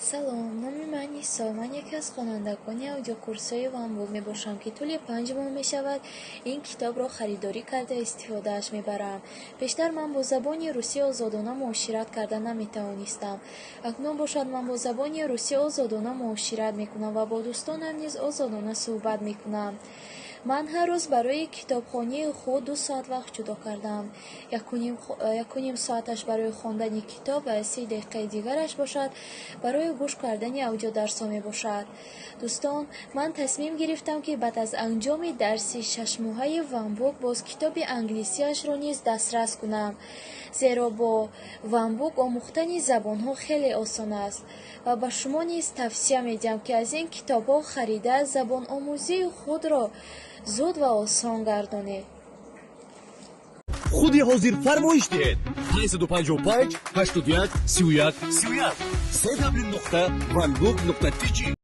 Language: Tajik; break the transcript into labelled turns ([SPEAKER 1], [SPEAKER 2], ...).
[SPEAKER 1] Салом, номи ман Нисо. Ман яке аз хонандагони аудиокурсҳои OneBook мебошам, ки тӯли 5 моҳ мешавад, ин китобро харидорӣ карда, истифодааш мебарам. Пештар ман бо забони русӣ озодона муошират карда наметавонистам. Акнун бошад, ман бо забони русӣ озодона муошират мекунам ва бо дӯстонам низ озодона суҳбат мекунам. Ман ҳар рӯз барои китобхонии худ 2 соат вақт ҷудо кардам. 1,5 соаташ барои хондани китоб ва 30 дақиқаи дигараш бошад, барои гӯш кардани аудиодарсҳо мебошад. Дӯстон, ман тасмим гирифтам, ки баъд аз анҷоми дарси шашмоҳаи OneBook боз китоби англисиашро низ дастрас кунам, зеро бо OneBook омӯхтани забонҳо хеле осон аст ва ба шумо низ тавсия медиҳам, ки аз ин китобҳо харида, забономӯзии худро зуд ва осон гардонед.
[SPEAKER 2] Худи ҳозир фармоиш диҳед: 555 81 31 31, www.onebook.tj.